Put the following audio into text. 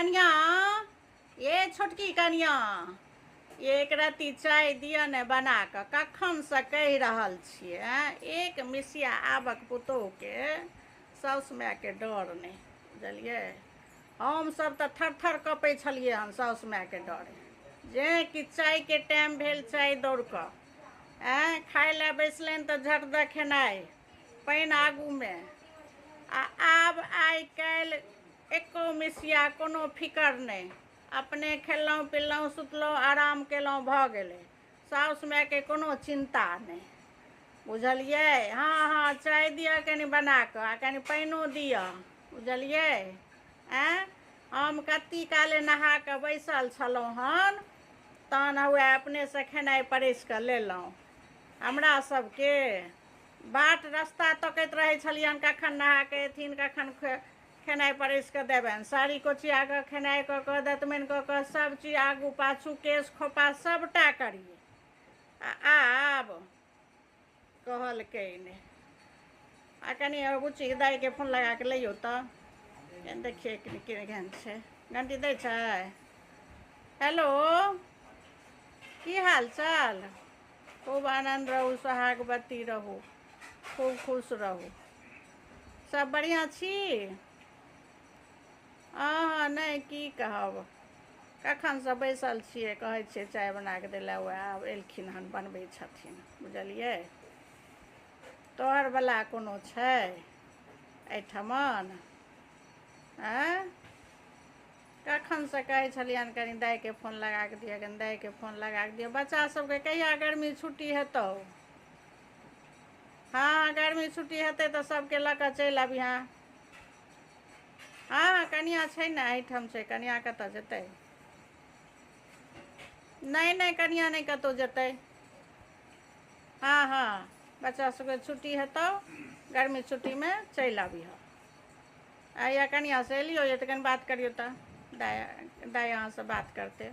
कनिया, ये छोटकी कनिया, एक रत्ती चाय दिअ ने बना कऽ, कखनसँ कहि रहल छियै। आँय, एक मिसिया आबक पुतोहुके साउस मायके डर नहि, बुझलियै? हमसभ तऽ थर थर कँपै छलियै हन साउस मायके डरे। जेँ कि चायके टाइम भेल, चाय दौड़ कऽ। आँय, खाय लए बैसलनि तऽ झट दऽ खेनाइ, पानि आगूमे। आ आब आइ काल्हि एको मिसिया कोनो फिकर नहि। अपने खेलहुँ पिलहुँ सुतलहुँ आराम केलहुँ भऽ गेलै। साउस मायके कोनो चिन्ता नहि, बुझलियै? हँ हँ, चाय दिअ कनि बना कऽ आ कनि पानिओ दिअ, बुझलियै? आँय, हम कत्ती काले नहा कऽ बैसल छलहुँ हन, तहन हौए अपनेसँ खेनाइ परसि कऽ लेलहुँ। हमरा सभके बाट रस्ता तकैत रहै छलियनि, कखन नहा कऽ एथिन, कखन खेनाइ परसि कऽ देबनि। साड़ी कोचिया कऽ, खेनाइ कऽ कऽ, दतमनि कऽ कऽ, सभ चीज आगू पाछू केश खोपा सभटा करियै। आ आब कहलकै नहि। आ कनि बुच्ची दाइके फोन लगा कऽ लैयौ तऽ कनि देखियै केहन छै। घंटी दै छै। हेलो, की हाल चाल? खूब आनन्द रहू, सोहागवती रहू, खूब खुश रहू। सब बढ़िआँ छी? हँ हँ, नहि की कहब, कखनसँ बैसल छियै, कहै छियै चाय बना कऽ दै लए, उएह आब एलखिन हन, बनबै छथिन, बुझलियै? तोहरवला कोनो छै एहिठमन? आँय, कखनसँ कहै छलियनि कनि दाइके फोन लगा कऽ दिअ, कनि दाइके फोन लगा कऽ दिअ। बच्चा सभके कहिया गर्मी छुट्टी हेतौ? हँ, गर्मी छुट्टी हेतै तऽ सभके लऽ कऽ चलि अबिहेँ। हँ, कनिआ छै ने, एहिठाम छै कनिआ, कतऽ जेतै? नहि नहि, कनिआ नहि कतहु जेतै। हँ हँ, बच्चा सबके छुट्टी हेतौ गर्मी छुट्टीमे, चलि अबिहऽ। आ या कनिआ से एलियो ये तऽ कनि बात करियौ तऽ। दाइ, दाइ अहाँसँ बात करतै।